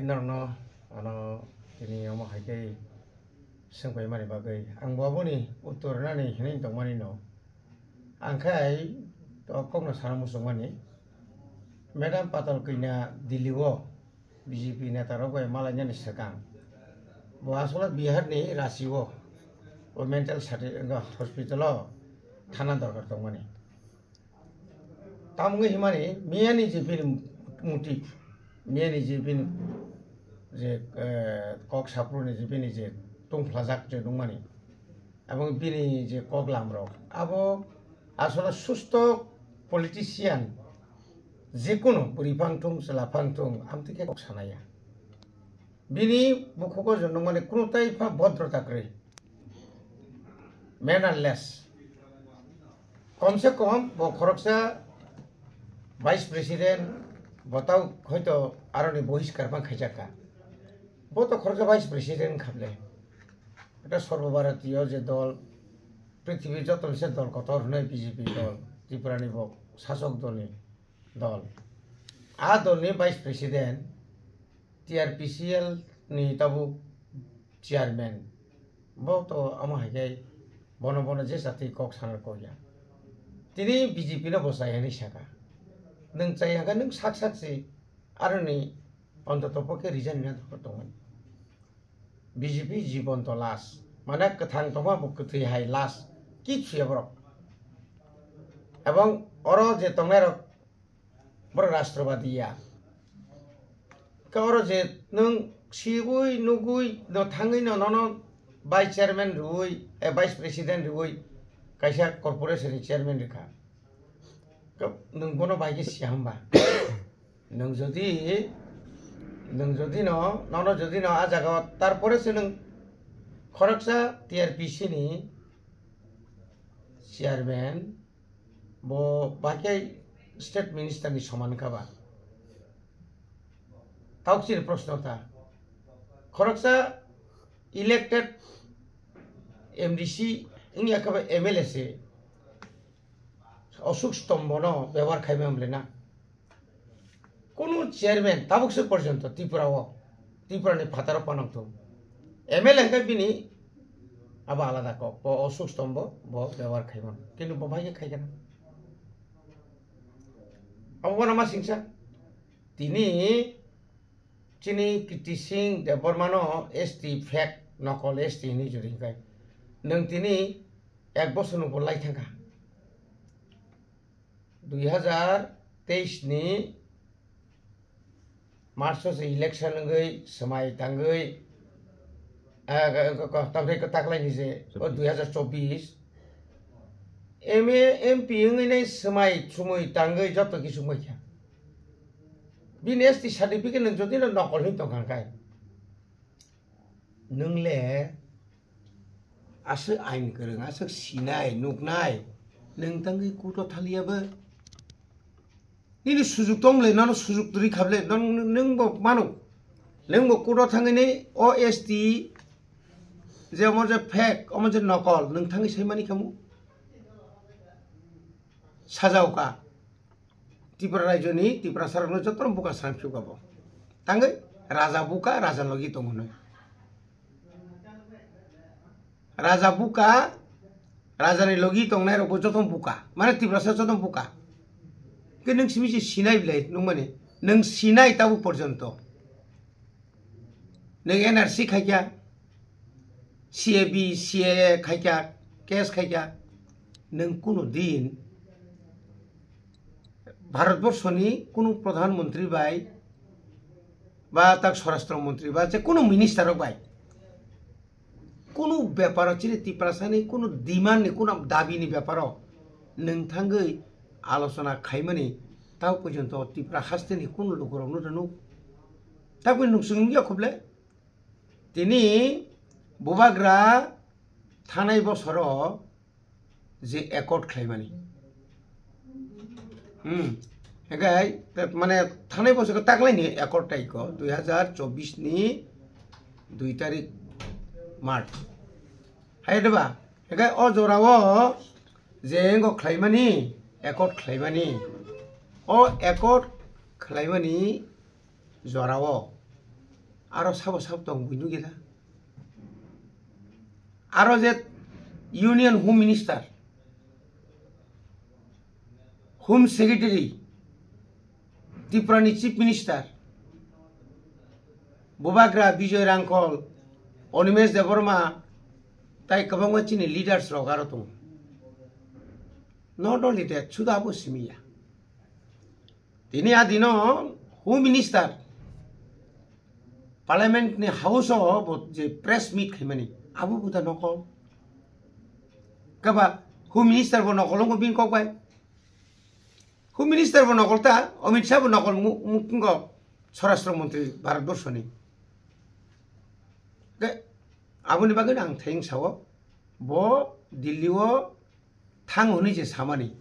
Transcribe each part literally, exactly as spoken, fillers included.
Norokno ano tini omo hai khe swngpaimani bagwi ang bo aboni uttor nani hinwi tongmani no. Ang khai to kokno sana muchungmani. Madam Patal Kanya Delhi o B J P neta rok bai malainani swkang. Bo asole Bihar ni Ranchi o, o mental sati-, hospital o thana dorkar tongmani. Tamo wngwi himani, miyani je bini motive, miyani je bini je, eh, kok sapruni je bini je tongphlajak je nungmani, ebong bini je kok lamrok, abo asole susto politician, jekunu bwrwi phang thung, chwla phang thung, amtwi khe kok sanaya. Bini bukhugo je nungmani kunu tai pha bhodrota kwrwi. Mannerless. Kom se kom bo khoroksa vice president, bo tau hoito aroni bohiskar phang khaijak kha. Bo to khoroksa vice president kha ble. Eta Sarbo Bharatiyo je dol, prithibir joto ni se dol kotor hwnwi B J P dol, Tripura ni bo sasok dol ni dol. A dol ni vice president, T R P C L ni tabuk chairman, bo to omo hai khe bono bono je jati kok sana kok ya. Tini B J P no bo chai hwnwi saka. Nwng chai hwnkhe nwng sak sak se aroni ontoto pokhe resign rwna dorkar tongmani. B J P jibon to last. Mane kwthang tongma bo kwthwi hai last. Kichu ya borok. Ebong oro je tongnai rok borok rashtrabadi ya. Khe oro je nwng sibui nugui no thangwi no nono vice chairman rwui, eh, vice president rwui kaisa corporation ni chairman rwkha. Khe nwng bono bai khe siya hwnba? Nwng jodi, nwng jodi no, nono jodi no a jaga o, tarpore se nwng khoroksa T R P C ni chairman, bo bai khe state minister ni soman kha ba? Tauksiri proshno ta. Khoroksa elected M D C wngya khe ba M L A se Ashok Stombo no bebohar khaima wng le na. Kunu chairman tabuk se porjonto Tripura o, Tripura ni phataro panang thung. M L A hwnkhe bini abo alada kok, bo Ashok Stombo bo bebohar khaima. Kintu bo bai khe khai khe na. Abo bono ma singsa. Tini chini Kirti Singh Debbarma no S T fake nokol S T hinwi juri hwnkhe. Nwng tini ek bosor nungbo lai thangkha. Dui hazar teis ni March o se election wngwi swmai tangwi, ah, tamthai kwtaklai ni se o dui hazar chobbish M A M P wngwi nai swmai sumui tangwi joto kisu mai kha. Bini S T certificate nwng jodi no nokol hin tong kha kai. Nwng le aswk ain kwrwng, aswk sinai, nuknai, nwng tangwi kuto thaliya bo. Nini sujuk tong le, nono sujuk twi kha ble, nong, nwng bo mano. Nwng bo kuto thangwi ni O S T, je omo je fake, omo je nokol, nwng thangwi sai mani khamu. Sajao ka. Tripura rajyo ni Tiprasa rok no joto no buka srang phiyo ka bo. Tangwi raja buka, raja logi tongo hwnwi. Raja buka, raja ni logi tongnai rok bo joto buka. Mane Tiprasa joto buka. Ke nwng simi se sinai bilai nung mani. Nwng sinai tabuk porjonto. Nwng N R C khaikya, C A B, C A A khaikya, case khaikya, nwng kunu din Bharatborsho ni kunu Pradhan Mantri bai ba tak Swarashtra Mantri ba je kunu minister rok bai kunu beparo chini Tiprasa ni kunu demand ni kunu dabi ni beparo nwng thangwi alochona khaimani tao porjonto Tipra haste ni kunu lukurok no rwnuk. Tabuk nwng chwng nukya khuble? Tini bubagra thanai bosoro je accord khlaimani. Hmm. Hingke, mane, thanai bosoro taklaini accord taiko, dui hazar chobbish ni dui tarik March. Hai de ba? Hingke o jorao je engo khlaimani, accord khlaimani. O accord khlaimani jorao Aro sabo sabo tong bui nugila. Aro je Union Home Minister, Home Secretary, Tripura ni Chief Minister, Bubagra Bijoy Rangkhol, Animesh Debbarma, tai kwbangma chini leaders rok aro tongo. Not only that, suda abo simiya. Tini a dino Home Minister Parliament ni House o bo je press meet khaimani, abo bo da nokol. Kaba Home Minister bo nokol wngkha bini kok bai. Home Minister bo nokol ta, Amit Shah bo nokol mu-, mu-, wngkha Swarashtra Mantri Bharat Borshoni. Ke, aboni bagwi ang thayung sao, bo Delhi o thang hwnwi se samani.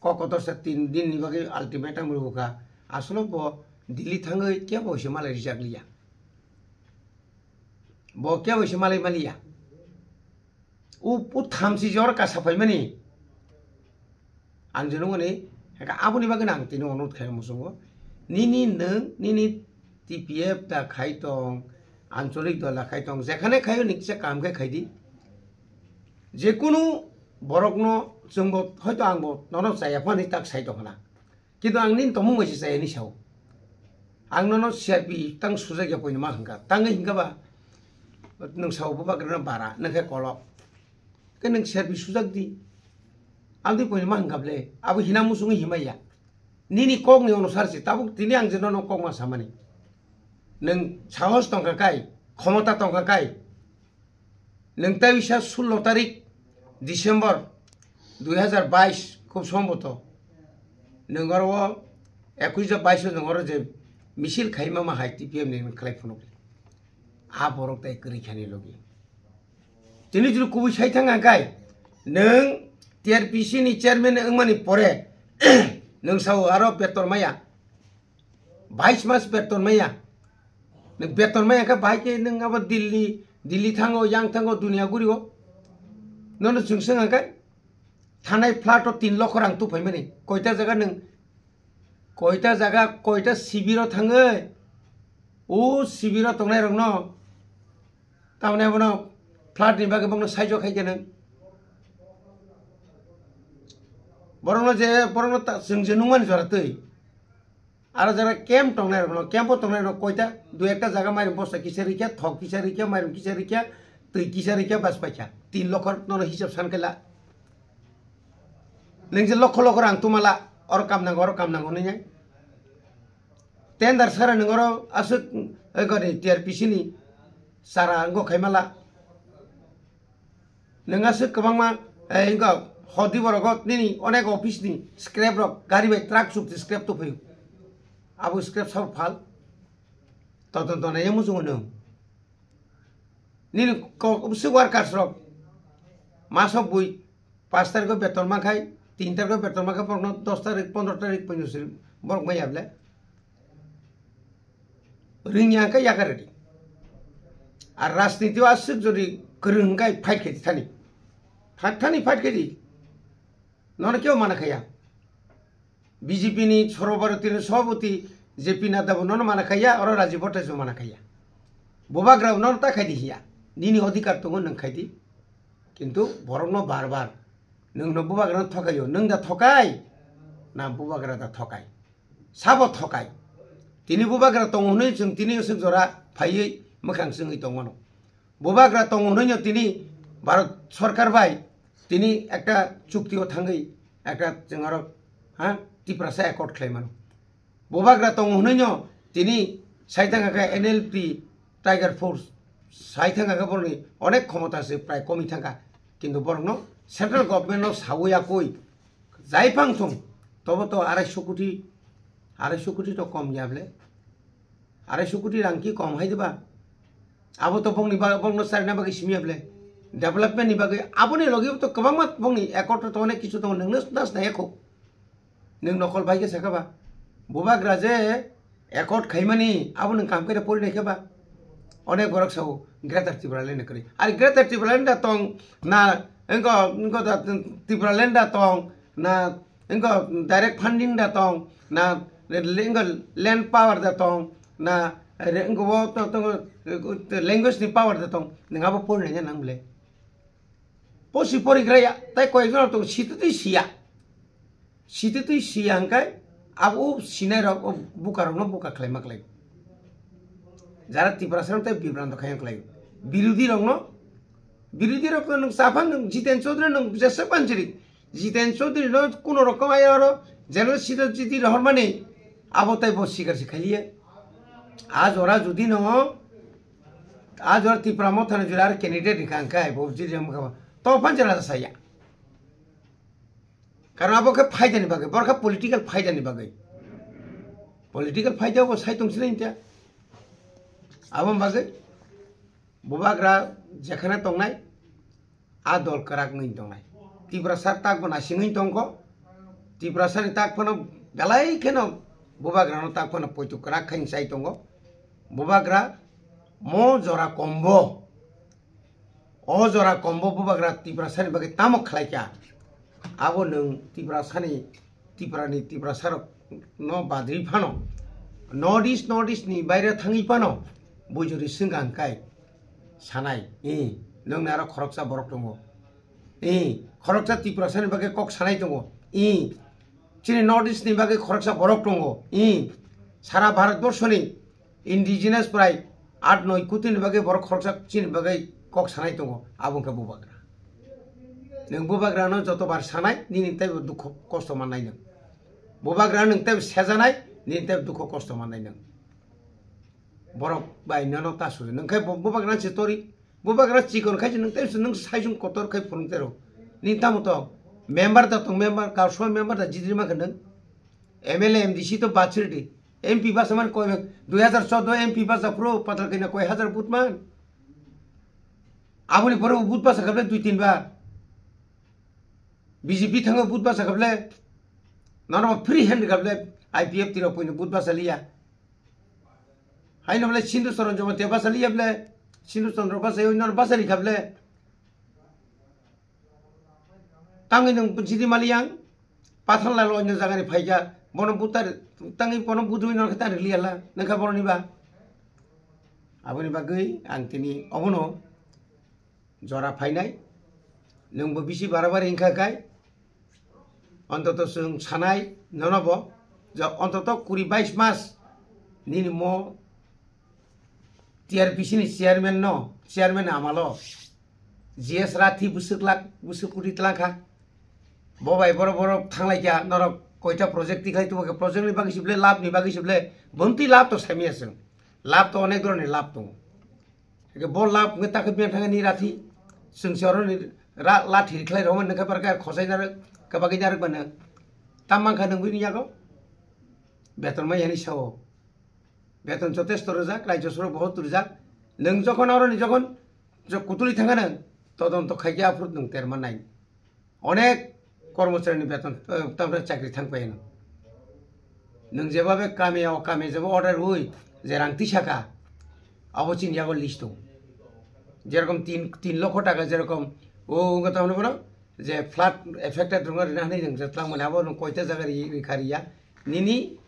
Kok kotor se tin din ni bagwi ultimatum rwkha. Aswk bo Delhi thangwi kebo se malai rijak liya. Bo kebo se malai maliya. U, u thamchi jor ka sapai mani. Ang je nungani, heka aboni bagwi ang tini onurod khai musungo. Nini nwng, nini T P F da khai tong, ancholik dol da khai tong, jekhane khayo ni kisa kam khe khai di. Jekunu borokno chwngbo hoito angbo nono chaya phani tak sai tongkhna. Kintu ang nini tongmung bai se chaya ni sao. Ang nono C R P tang sujak ya poino ma hwnka. Tangwi hwnka ba nwng sao bo bagrana bara, nwng khe kolok. Khe nwng C R P sujak di. Ang di poino ma hwnka ble. Abo hina musungwi himai ya. Nini kok ni onusar se. Tabuk tini ang je nono kok ma samani. Nwng sahos tongkha kai, khomota tongkha kai. Nwng tai wisa sullo tarik December dui hazar bais, khub somboto. Nwng oro o ekush bais o nwng oro je misil khaima ma hai T P F ni nwng khlai phunuk. A borok tai kwrwi khani logi. Tini juru kubui sai thang ang kai. Nwng T R P C ni chairman wngmani pore nwng sao aro betor maya. Bais mas beton maya. Nwng beton maya khe bahai khe nwng abo Delhi, Delhi thango, yang thango, dunia guri o. Nono chwng swng khe thanai flat o tin lokho rang tuphai mani. Koita jaga nwng, koita jaga, koita sibiro thangwi, o sibiro tongnai rokno, tamni abono flat ni bagwi bokno saijo khai khe nwng. Borokno je, borokno ta, chwng je nungmani jora twi. Aro jora camp tongnai rokno, camp o tongnai rok koita, dui ekta jaga mairum bosta kisa rikya, thok kisa rikya, mairum kisa rikya, twi kisa rikya, bas paikha. Tin lokhor nono hisab san kela. Nwng je lokho lokho rang tumala, oro kam nango, oro kam nango nini. Tender sara nwng oro aswk, eh, gori T R P C ni sara wngkha khaimala. Nwng aswk kwbangma, eh, wngkha hodi borok nini onek office ni scrap rok gari bai truck chukti scrap tuphaio. Abo scrap sabo phal. Todonto naiya muchungo nwng. Nini kok, bwswk workers rok maso bui paanch tarikh o beton mankhai, tin tarikh o beton mankhai, borokno dos tarikh, pondro tarikh poino siri borok maya ble. Ringya khe yakar di. Ar rajniti o aswk jodi kwrwng hwnkhe fight khe di thani. Thani fight khe di. Nono kebo mana khaya. B J P ni Sarva Bharatiya ni Sabhapati J P Nadda bo nono mana khaya, oro Rajiv Bhattacharya bo mana khaya. Bubagra bo nono ta khai di hiya. Nini odhikar tongo nwng khai di. Kintu borokno bar bar nwng no bubagra no thokaio, nwng da thokai na bubagra da thokai? Sabo thokai. Tini bubagra tongo hwnwi chwng tini aswk jora phaiwi mwkhang chwngwi tongmano. Bubagra tongo hwnwi no tini Bharat Sarkar bai tini ekta chukti o thangwi ekta chwng aro, ha, Tiprasa accord khlai mano. Bubagra tongo hwnwi no tini sai thangkha khe N L F T Tiger Force, sai thangkha khe borokni onek khomota se prai komwi thangkha. Kintu borokno central government no sawi yakwi jai phang thung, tobo to arai so koti, arai so koti to kom ya ble. Arai so koti rang ki kom hai diba? Abo to bongni ba-, bongno charina bagwi simi ya ble. Development ni bagwi aboni logi to kwbangma bongni accord to onek kichu tongo, nwngno das na ekho. Nwng nokol bai khe sakha ba? Bubagra je accord khaimani abo nwng kaham khe pori nai khe ba? Onek borok sao Greater Tipraland kwrwi. Ari Greater Tipraland da tong na, wngkha, wngkha da Tipraland da tong na, wngkha direct funding da tong na, wngkha land power da tong na, Are wngkha bo to, to, language ni power da tong, nwng abo pori nai nang bole. Posi pori gra ya, tai koi jon tong, sitwi twi siya. Sitwi twi siya hwnkhe, abo sinai rok, o buka rok no buka khlai ma khlai. Jara Tiprasa rok tai bibrang do khai khlai. Birodhi rok no, birodhi rok no nwng saphang nwng Jiten Chaudhary nwng jesa panjri. Jiten Chaudhary no kuno rokom ayo aro general seat o jiti rohormani abo tai bo sikar si khailiya. A jora judi no, a jora Tipra Motha ni jora ar candidate rikha hwnkhe bo jiti rok wngkha to panjra saya. Karon abo khe phaida ni bagwi, borokha political phaida ni bagwi. Political phaida bo sai tong sinai ta. Abo bagwi bubagra jekhana tongnai, a dol kwrak wngwi tongnai. Tiprasa tak bo nasingwi tongkho. Tiprasa ni tak phano belai kheno bubagra no tak phano poito kwrak khaini chai tongo. Bubagra mo jora kombo. O jora kombo bubagra Tiprasa ni bagwi tamo khlaikha. Abo nwng Tiprasa ni, Tipra ni Tiprasa rok no badri phano. North East, North East ni baire thangwi phano. Bujuri swngkha hwnkhe sanai, i, nwng naro khoroksa borok tongo. I, khoroksa Tiprasa ni bagwi kok sanai tongo. I, chini North East ni bagwi khoroksa borok tongo. I, sara Bharat borso ni indigenous prai aat noi koti ni bagwi borok khoroksa chini bagwi kok sanai tongo. Abo wngkha bubagra. Nwng bubagra no joto bar sanai, nini teibo dukho kosto mannai nwng. Bubagra nwng teibo sejanai, nini teibo dukho kosto mannai nwng. Borok bai nono ta sujo. Nwng khe bo-, bubagra se tori. Bubagra chikon khai se nwng tei nwng saisung kotor khai phunuk tero. Ni tamo to member da tong member, council member da jidri ma khe nwng. M L A, M D C to bachir di. M P basa man koi bek. Dui hazar choudo M P basa pro patal kena koi hazar vote man. Aboni pore vote basa kable dui tin bar. B J P thango vote basa kable. Nono free hand kable I P F T rok poino vote basa liya. Haino bole Sindhu Charan Jamatia basa liya bole, Sindhu Chandra basa, oi nor basa likha bole. Tangwi nwng jidi maliyang, Pathan Lal onyo jagani phaikha, bono butar, tangwi bono budui nor khe tang liya la, nangkha boroni ba. Aboni bagwi ang tini obono jora phainai. Nwngbo bisi barabari wngkha khai, ontoto chwng sanai nono bo, je ontoto kuri bais mas nini mo T R P C ni chairman no, chairman ni amalo G S Rathi bwswk lak, bwswk kuri twlang kha. Bo bai borok, borok thanglai kha, norok koita project tikhlai tumo khe, project ni bagwi se ble, lab ni bagwi se ble, bonti lab to saimaya chwng. Lab to onek dhoroni lab tongo. Eke bo lab wngkhe takhe bini thangni Rathi. Chwng se oro ni ra-, lathi khlai rw mani khe barkha khosai narwk, kwbagwi narwk mano. Tam mankha nwng bini yago? Beton mai yani sao. Beton jotesto rwjak, rajyo soro bohot rwjak. Nwng jokhon oro ni jokhon jo kutuli thangkha nwng, todonto khaikhe aphuru nwng terma nai. Onek kormochari ni beton, eh, tamre chakri thang pai no. Nwng jebabe kami o kami jebo order hui je rang tisa kha, abo chini yago list tongo. Jerokom tin, tin lokho taka jerokom o wngkha tamni bono je flood affected rwngno rina hwnwi nwng je twlang mani abo nwng koita jaga ri, rikha riya. Nini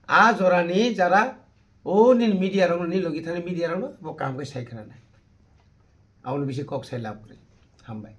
a jorani jara o nini media rokno, nini logi thani media rokno bo kaham khe sai khna nai. Aboni bisi kok sai lab kwrwi. Hambai.